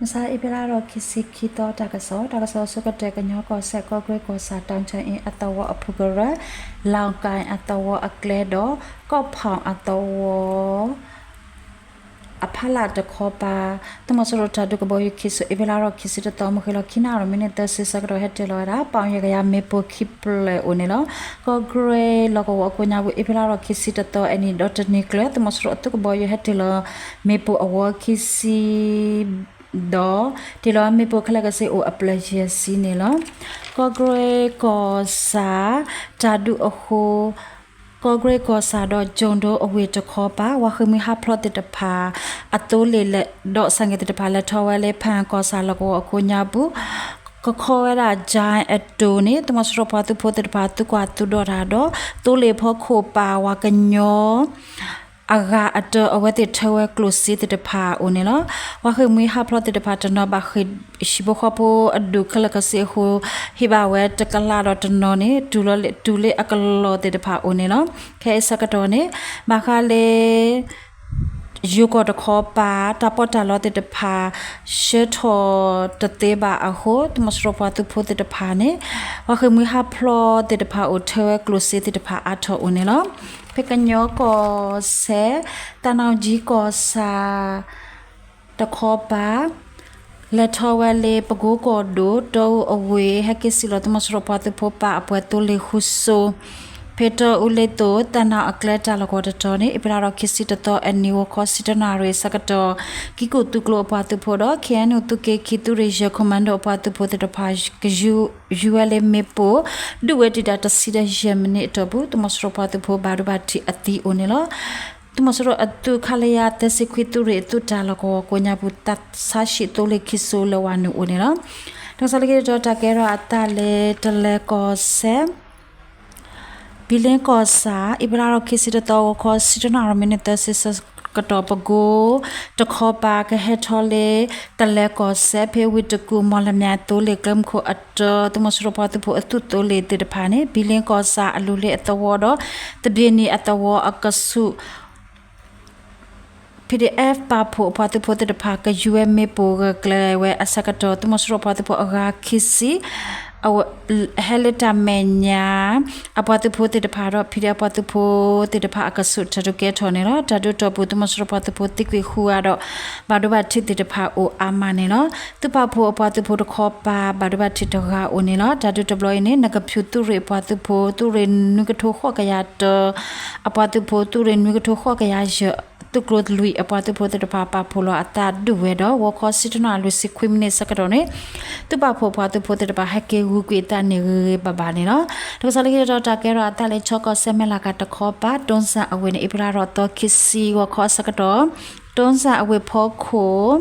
မဆါအ့ဖြ့လါထီၣ်ခံဆံခံသီတၢ်ကစီၣ်, တၢ်ကစီၣ်ဆိကတၢၢ် ကညီကီၢ်စဲၣ် ကီၢ်ကရ့ၣ်ကီၢ်ဆၣ် တၢ်ချၢအ့အသဝီအဖုကရၢ, လီၤကၣ်အသဝီအကျဲဒီး ကီၢ်ဖီၣ်အသဝီ အဖီလာ်တခီပၤ, သုးမီၤစိရိၤတၢ်ဒုးကဘီယူၤခံစိၤ အ့ဖြ့လါထီၣ်ခံဆံတသီ မုၢ်ဃ့ၢ်လီၤခံနၣ်ရံၣ် မံးနံးသၢဆံဆၢကတီၢ် ဟဲတ့ၢ်လီၤဝဲဒၣ် ပီၣ်ယဲၢ်ကယၤမ့ၣ်ပိၢ်ခံဖျၢၣ်အိၣ်န့ၣ်လီၤ. ကီၢ်ကရ့ၣ်လီၢ်ကဝီၤအကိးညါပူၤ အ့ဖြ့လါထီၣ်ခံဆံတသီအနံၤ ဒီးတနံၤကျၢၤ သုးမီၤစိရိၤအသုးကဘီယူၤဟဲတ့ၢ်လီၤမ့ၣ်ပိၢ်အဝီခံဆံ ဒီး တ့ၢ်လီၤမ့ၣ်ပိၢ်ခဲလၢာ်ခဲဆ့အိၣ်အဖျၢၣ်ယဲၢ်ဆံန့ၣ်လီၤ. ကီၢ်ကရ့ၣ်ကီၢ်ဆၣ် တၢ်ဒုးအဃိ ကီၢ်ကရ့ၣ်ကီၢ်ဆၣ်ဒီး ကၠိၣ်ဒိအဝ့ၢ်တခီပၤ ဝၤဃ့ၢ်မှံဟးဖျိးသ့ၣ်တဖၣ် အသိလ့ၣ်ဒီး ဆိုင်ကယ် သ့ၣ်တဖၣ် လဲၤထီၣ်ဝဲလၢ ဖၣ်ကီၢ်ဆၣ်လီၢ်ကဝီၤအကိးညါပူၤ ကခီဝဲဒၣ် ကၠဲအတိၢ်န့ၣ် သုးမီၤစိရိၤပှၤသုးဖိသ့ၣ်တဖၣ် သုကွၢ်သုဒီးတၢ်ဒီး သိလ့ၣ်ဖီခိၣ်ပာ်ဝၤကညီ အဂၤအတၢ အဝဲသ့ၣ်ထၢဝဲကျိၣ်စ့သ့ၣ်တဖၣ်အိၣ်န့ၣ်လီၤ. ဝၤဃ့ၢ်မှံဟးဖျိးသ့ၣ်တဖၣ်တနီၤ ဘၣ်ဃ့ၢ်ဟံၣ်ဖိဃီဖိအဒူၣ်ခဲလၢာ်ခဲဆ့အဃိ ဟ့ၣ်ဘၣ်ဝဲတကလးဒီးတနီၤန့ၣ် တူၢ်လီၤလၢ တူၢ်လၢအကလီၢ်သ့ၣ်တဖၣ်အိၣ်န့ၣ်လီၤ. ခဲအံၤဆၢကတီၢ်န့ၣ် ဘၣ်ဃးလၢ ယိၤကီၢ်တခီပၤ တၢ်ပီးတၢ်လီသ့ၣ်တဖၣ် ဆှၢထီၣ်တသ့ဘၣ်အဃိ သုးမီၤစိရိၤပှၤသုးဖိသ့ၣ်တဖၣ်န့ၣ် ပှၤဃ့ၢ်မှံဟးဖျိးသ့ၣ်တဖၣ်အိၣ် ထၢဝဲကျိၣ်စ့သ့ၣ်တဖၣ်အါထီၣ်အိၣ်န့ၣ်လီၤ. ဖဲကညီကီၢ်စဲၣ် သၣ်နီၣ်ကၠံကီၢ်ဆၣ် တခီပၤ လဲၤထီၣ်ဝဲလၢ ပကိကီၢ်ဒိၣ် တီအူအဝ့ၢ် ဟဲက့ၤစံၣ်လီၤ သုးမီၤစိရိၤပှၤသုးဖိပာ်အပှဲၤသိလ့ၣ်ဃုစိၤ ဖဲတီအူလ့သိၣ် သၣ်နီၣ်အကျဲတၢ်လီၢ်ကဝီၤတတီၤန့ၣ် အ့ဖြ့လါထီၣ်ခံဆံတသီအနံၤ ဂီၤခီဆံတနၣ်ရံၣ်ဆၢကတီၢ် ကံၢ်ကူၣ်သုးကျိၤအပှၤသုးဖိဒီး ခ့ၣ်အဲၣ်ယူၣ် သုးက့ခံ သုးရ့ၣ်ယဲၢ် ခိၣ်မၣ်ဒိၣ်အပှၤသုးဖိသ့ၣ်တဖၣ် က ယူၤဝဲလၢမ့ၣ်ပိၢ် ဒုးဝဲဒံးဒၣ်တဆံဒီးယဲၢ်မံးနံးအတီၢ်ပူၤ သုးမီၤစိရိၤပှၤသုးဖိဘၣ်ဒိဘၣ်ထံးအသံအိၣ်န့ၣ်လီၤ. သုးမီၤစိရိၤအသုး ခလရ သၢဆံခွံ သုးရ့ၣ်အသုးတၢ်လီၢ်ကဝီၤကိးညါပူၤ သးဆါဟံၣ်သိလ့ၣ်ခံစိၤလၢဝၤနုာ်အိၣ်န့ၣ်လီၤ. တၢ်ကစီၣ်လၢခံတတီၤ တၢ်ကဲထီၣ်အသးလၢတလၢၤကီၢ်စဲၣ် ဘံလ့ကီၢ်ဆၣ် အ့ဖြ့လါထီၣ်ခံဆံတသီ ဂီၤခီဆံတနၣ်ရံၣ် မံးနံးသၢဆံဆၢကတီၢ် ပကိတခီပၤ ကဟဲထီၣ်လၢ တလၢၤကီၢ်စဲၣ် ဖဲဝ့ၢ်တကူၣ် မီၣ်လမၠဲၣ်သိလ့ၣ်ကျဲမုၢ်ခိၣ်အတၢ သုးမီၤစိရိၤပှၤသုးဖိအသုးသိလ့ၣ်သ့ၣ်တဖၣ်န့ၣ် ဘံလ့ကီၢ်ဆၣ်အလူၤလ့အသဝီဒီး သဘ့ၣ်နံၣ်အသဝီအကဆူး PDF ပာ်ဖှိၣ်အပှၤသုးဖိသ့ၣ်တဖၣ် ကယူၤဝဲမ့ၣ်ပိၢ်ဂၢၢ်ကျၢၤဝဲအဆၢကတီၢ် သုးမီၤစိရိၤပှၤသုးဖိအဂၤခံဆံ ဟဲလၢတၢ်မဲာ်ညါ အပှၤသုးဖိသ့ၣ်တဖၣ်ဒီး PDF ပှၤသုးဖိသ့ၣ်တဖၣ်အကဆူး တၢ်ဒုးကဲထီၣ်န့ၣ်လီၤ. တၢ်ဒုးတီၢ်ပူၤ သုးမီၤစိရိၤပှၤသုးဖိသံကွံာ်ဃုဂၤဒီး ဘၣ်ဒိဘၣ်ထံးသ့ၣ်တဖၣ်အိၣ်အါမးန့ၣ်လီၤ. သုးပာ်ဖှိၣ်အပှၤသုးဖိတခီပၤ ဘၣ်ဒိဘၣ်ထံးတဂၤအိၣ်န့ၣ်လီၤ. တၢ်ဒုးတဘျီအံၤန့ၣ် နကဖၠူသုးရ့ၣ်အပှၤသုးဖိ သုးရ့ၣ်နွံကထိဃိးကယၤတၢ အပှၤသုးဖိ သုးရ့ၣ်နွံကထိဃိးကယၤယဲၢ် သုးကျိၤလွံၢ်အပှၤသုးဖိသ့ၣ်တဖၣ် ပာ်ဖှိၣ်လီၤအသးဒုးဝဲဒီး ဂီၤခီဆံတနၣ်ရံၣ်လွံၢ်ဆံခွံမံးနံးဆၢကတီၢ်န့ၣ် သုးပာ်ဖှိၣ်အပှၤသုးဖိသ့ၣ်တဖၣ် ဟဲက့ၤဂုာ်ကွံာ်အသးန့ၣ်ဂ့ၤဂ့ၤဘၣ်ဘၣ်န့ၣ်လီၤ. တၢ်ကစီၣ်လၢခံတတီၤ တၢ်ကဲထီၣ်အသးလၢ ခၠီကီၢ်စဲၣ် မဲၢ်လးကၤတခီပၤ တိစၣ်အဝ့ၢ်န့ၣ် အ့ဖြ့လါထီၣ်သီခံဆံ ဂီၤခီအဆၢကတီၢ် တိစၣ်အဝ့ၢ်ဖီခိၣ်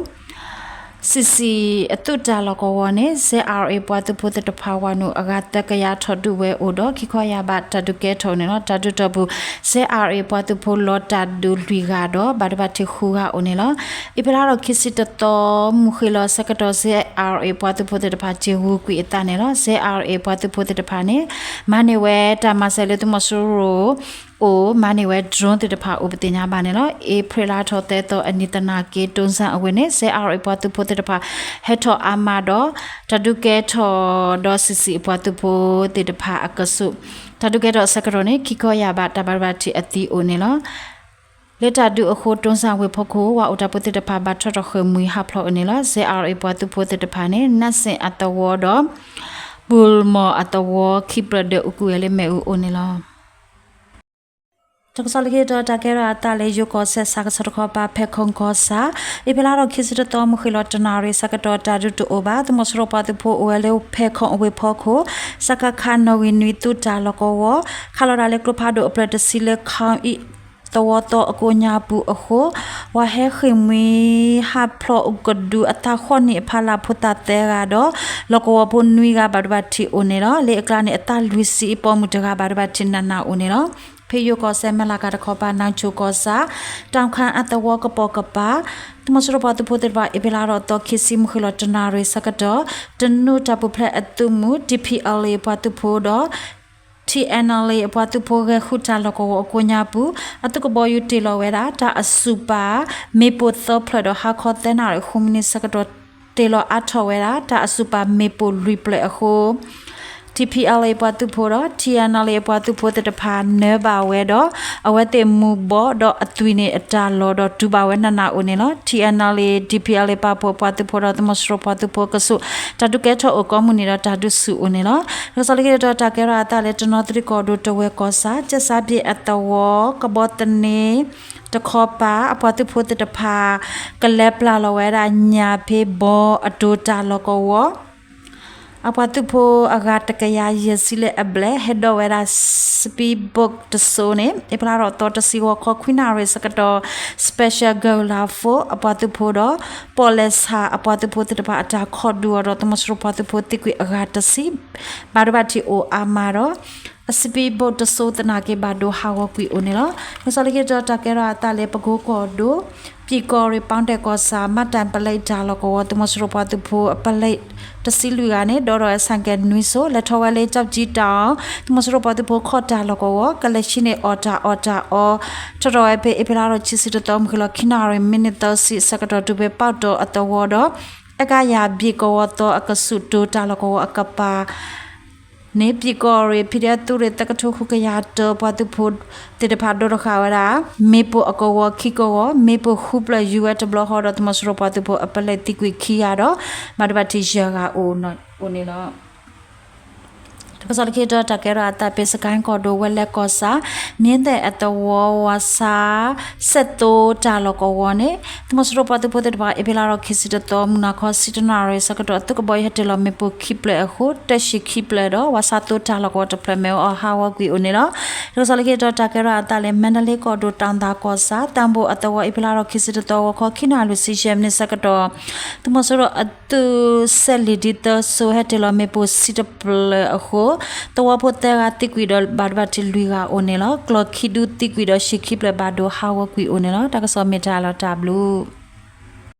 စံးစံး အသုးတၢ်လီၢ်ကဝီၤန့ၣ် ZRA ပှၤသုးဖိသ့ၣ်တဖၣ် ဝၤနုာ်အဂၤသၢကယၤထီၣ်ဒုးဝဲအိၣ်ဒီး ခံခီယၢ်ဘး တၢ်ဒုးကဲထီၣ်အိၣ်န့ၣ်လီၤ. တၢ်ဒုးတီၢ်ပူၤ ZRA ပှၤသုးဖိလီၤတၢ်ဒုးလွံၢ်ဂၤဒီး ဘၣ်ဒိဘၣ်ထံးဃုဂၤအိၣ်န့ၣ်လီၤ. အ့ဖြ့လါထီၣ်ခံဆံတသီ မုၢ်ဃ့ၢ်လီၤဆၢကတီၢ် ZRA ပှၤသုးဖိသ့ၣ်တဖၣ် က့ၤဂုာ်ကွံာ်အသးန့ၣ်လီၤ. ZRA ပှၤသုးဖိသ့ၣ်တဖၣ်န့ၣ် မၤန့ၢ်ဝဲတၢ်မၤစၢၤလၢသုးမီၤစိရိၤ အိၣ် မၤန့ၢ်ဝဲ drone သ့ၣ်တဖၣ်အိၣ်ပသ့ၣ်ညါဘၣ်န့ၣ်လီၤ. အ့ဖြ့လါထီၣ်သၢသီအနံၤသနာ်က့ တိစၣ်အဝ့ၢ်န့ၣ် ZRA ပှၤသုးဖိသ့ၣ်တဖၣ် ဟဲထီၣ်အါမးဒီး တၢ်ဒုးကဲထီၣ်ဒီး စံးစံးအပှၤသုးဖိသ့ၣ်တဖၣ်အကဆူး တၢ်ဒုးကဲထီၣ်အဆၢကတီၢ်န့ၣ် ခံခီယၢ်ဘး တၢ်ဘၣ်ဒိဘၣ်ထံးအသံအိၣ်န့ၣ်လီၤ. လၢတၢ်ဒုးအဃိ တိစၣ်ဝ့ၢ်ဖီခိၣ် ဝၤအိၣ်တၢ်ဖိသ့ၣ်တဖၣ် ဘၣ်ထီၣ်ထီၣ်ဃ့ၢ်မှံဟးဖျိးအိၣ်န့ၣ်လီၤ. ZRA ပှၤသုးဖိသ့ၣ်တဖၣ်န့ၣ် နးစ့ၣ်အသဝီဒီး ပူၤမီၢ်အသဝီ ခံဖျၢၣ်ဒၢးအူကွံာ်ဝဲလၢမ့ၣ်အူအိၣ်န့ၣ်လီၤ. တၢ်ကစီၣ်လၢခံတတီၤ တၢ်ကဲထီၣ်အသးလၢယိၤကီၢ်စဲၣ် စးကဆီတခီပၤ ဖဲခိၣ်ကီၢ်ဆၣ် အ့ဖြ့လါထီၣ်ခံဆံတသီ မုၢ်ဃ့ၢ်လီၤတနၣ်ရံၣ်ဆၢကတီၢ် တၢ်ဒုးတအိၣ်ဘၣ်. သုးမီၤစိရိၤပှၤသုးဖိအိၣ်ဝဲလၢဖဲခိၣ်အဝ့ၢ်ဖီခိၣ် စကခ နီၣ်ဂံၢ်နွံ သုးတၢ်လီၢ်ကဝီၤ ခးလီၤတၢ်လၢကျိဖးဒိၣ်အဖျၢၣ်တဆံလၢ ခီအံၣ်သဝီသီအကိးညါပူၤအဃိ ပှၤဟဲဃ့ၢ်မှံဟးဖျိးကဒုအသးဃိးနံၣ်အဖီလာ်ဖိသၣ်သၢဂၤဒီး လီၢ်ကဝီၤဖိနွံဂၤ ဘၣ်ဒိဘၣ်ထံးအိၣ်န့ၣ်လီၤ. လၢအကျါန့ၣ် အသးလွံၢ်ဆံအပိာ်မုၣ်တဂၤ ဘၣ်ဒိဘၣ်ထံးနးနးအိၣ်န့ၣ်လီၤ. ဖဲယိၤကီၢ်စဲၣ် မဲၢ်လးကၤတခီပၤ နၢ်ဆိၣ်ကီၢ်ဆၣ် တၢ်ခၣ်အသဝီကပိာ်ကပၤ သုးမီၤစိရိၤပှၤသုးဖိသ့ၣ်တဖၣ် အ့ဖြ့လါထီၣ်သီခံဆံ မုၢ်ဃ့ၢ်လီၤတနၣ်ရံၣ်ဆၢကတီၢ် တနူတၢ်ပူၤဖျဲးအသုးမုၢ် DPLA အပှၤသုးဖိဒီး TNLA အပှၤသုးဖိဂဲၤဃုာ်တၢ်လီၢ်ကဝီၤအကိးညါပူၤ အသုးကဘီယူၤတ့ၢ်လီၤဝဲဒၣ် တၢ်အစုပာ် မ့ၣ်ပိၢ်သၢဖျၢၣ်ဒီး ဟါခီသၢနၣ်ရံၣ်ဃုမံးနံးဆၢကတီၢ် တ့ၢ်လီၤအါထီၣ်ဝဲဒၣ် တၢ်အစူၢ်ပာ်မ့ၣ်ပိၢ်လွံၢ်ဖျၢၣ်အဃိ T P L A ပှၤသုးဖိဒီး T N L A အပှၤသုးဖိသ့ၣ်တဖၣ် နၢဘၣ်ဝဲဒီး အဝဲသ့ၣ်မူၤဘှီးဒီးအသွံၣ်န့ၣ်အတၢ်လီၢ်ဒီးတူၢ်ဘၣ်ဝဲနးနးအိၣ်န့ၣ်လီၤ. T N L A, D P L A ပာ်ဖှိၣ်အပှၤသုးဖိဒီးသုးမီၤစိရိၤပှၤသုးဖိကဆူး တၢ်ဒုးကဲထီၣ်အိၣ်ကိးမုၢ်နံၤဒီးတၢ်ဒုးဆူၣ်အိၣ်န့ၣ်လီၤ. တၢ်ကစီၣ်လၢခံတတီၤ တၢ်ကဲထီၣ်အသးလၢတနီသရံၣ်ကီၢ်ဒိၣ် တဝဲၢ်ကီၢ်ဆၣ် ကၠဲးစးဘ့ၣ်အသဝီ ကဘီသန့ တခီပၤ အပှၤသုးဖိသ့ၣ်တဖၣ် ကလဲၤပျၢ်လီၤဝဲဒၣ် ညၣ်ဖ့ဘီအဒိတၢ်လီၢ်ကဝီၤ အပှၤသုးဖိအဂၤတကယၤယဲၢ်ဆံလၢအဘျဲၣ် ဟဲဒိးဝဲဒၣ် speedboat တစိၤန့ၣ် အ့ဖြ့လါထီၣ်သီတဆံ ဂီၤခီခွံနၣ်ရံၣ်ဆၢကတီၢ် Special Guerrilla Force အပှၤသုးဖိဒီး ပီၣ်လဲၣ်ဆၣ်အပှၤသုးဖိသ့ၣ်တဖၣ်အတၢ်ခိးဒုးအီၤဒီး သုးမီၤစိရိၤပှၤသုးဖိသံကွံာ်အဂၤတဆံ ဘၣ်ဒိဘၣ်ထံးအိၣ်အါမးဒီး အ speedboat တစိၤသနာ်က့ဘၣ်ဒိဟးဂီၤကွံာ်အိၣ်န့ၣ်လီၤ. တၢ်ကစီၣ်လၢခံတတီၤ တၢ်ကဲထီၣ်အသးလၢပကိကီၢ်ဒိၣ် ပၠံၣ်ကီၢ်ရ့ၣ် ပီတဲာ်ကီၢ်ဆၣ် မၤတၢ်ပလဲတၢ်လီၢ်ကဝီၤ သုးမီၤစိရိၤပှၤသုးဖိအပလဲတဆံလွံၢ်ဂၤန့ၣ် ဒီးဒီးဆၣ်ကဲၣ်နွံစိၤ လဲၤထီၣ်ဝဲလၢကၠီၣ်ကၠံတၢ်အီၤ သုးမီၤစိရိၤပှၤသုးဖိခိးတၢ်လီၢ်ကဝီၤ ကလဲၤဆံန့ၢ်အီၣ်တၢ်အီၣ်တၢ်အီ ထီၣ်ထီၣ်ဝဲဖဲအ့ဖြ့လါထီၣ်ခံဆံတသီ မုၢ်ဃ့ၢ်လီၤခံနၣ်ရံၣ် မံးနံးသၢဆံအဆၢကတီၢ် တုၤဖဲပီၣ်တဲာ်အသဝီဒီး အဲကယၤဘ့ၣ်ကဝီၤသီအကဆူးတိၤတၢ်လီၢ်ကဝီၤအကပၤ န့ၣ် ပၠံၣ်ကီၢ်ရ့ၣ် PDF သုးရ့ၣ်သၢကထိဃုကယၤတၢ ပှၤသုးဖိသ့ၣ်တဖၣ်ဒိတဃာ်ဝဲဒၣ် မ့ၣ်ပိၢ်အကဝီၤခံကဝီၤ မ့ၣ်ပိၢ်ဃုဖျၢၣ်ယူၤဝဲတဘျီဃီဒီး သုးမီၤစိရိၤပှၤသုးဖိအပလဲသံကွံာ်ခံဂၤဒီး ဘၣ်ဒိဘၣ်ထံးယဲၢ်ဂၤအိၣ်န့ၣ်လီၤ. တၢ်ကစီၣ်လၢခံတတီၤ တၢ်ကဲထီၣ်အသးဖဲစကဲၣ်ကီၢ်ဒိၣ် ဝဲလဲၣ်ကီၢ်ဆၣ် မ့ၢ်သဲၣ်အသဝီ ဝၤဆါ စဲးသိတၢ်လီၢ်ကဝီၤန့ၣ် သုးမီၤစိရိၤပှၤသုးဖိသ့ၣ်တဖၣ် အ့ဖြ့လါထီၣ်ခံဆံတသီ မုၢ်နၤခီဆံတနၣ်ရံၣ်ဆၢကတီၢ် အသုးကဘီယူၤဟဲတ့ၢ်လီၤမ့ၣ်ပိၢ်ခံဖျၢၣ်အဃိ တၢ်ဆံခံဖျၢၣ်ဒီး ဝၤဆါသိတၢ်လီၢ်ကဝီၤတဖျၢၣ်မ့ၢ်အိၣ်အီၤဟးဂီၤကွံာ်အိၣ်န့ၣ်လီၤ. တၢ်ကစီၣ်လၢခံတတီၤ တၢ်ကဲထီၣ်အသးလၢ မါဒလ့ကီၢ်ဒိၣ် တၢ်သးကီၢ်ဆၣ် သံဘိၣ်အသဝီ အ့ဖြ့လါထီၣ်ခံဆံတသီ ဂီၤခီခံနၣ်ရံၣ်လွံၢ်ဆံယဲၢ်မံးနံးဆၢကတီၢ် သုးမီၤစိရိၤအသုးစဲးလ့ၣ်ဒံသၢစိၤ ဟဲတ့ၢ်လီၤမ့ၣ်ပိၢ်ဆံတဖျၢၣ်အဃိ သဝီဖိသၢဂၤသံကွံာ်ဒီး ဘၣ်ဒိဘၣ်ထံးလွံၢ်ဂၤအိၣ်န့ၣ်လီၤ. ကျီၢ်ခံဒူသံကွံာ်ဒီး ဆံခံဖျၢၣ်ဘၣ်ဒိဟးဂီၤကွံာ်အိၣ်န့ၣ်လီၤ. တၢ်ကစီၣ်မ့ၢ်တၢ်လီၤတၢ်ဘျုး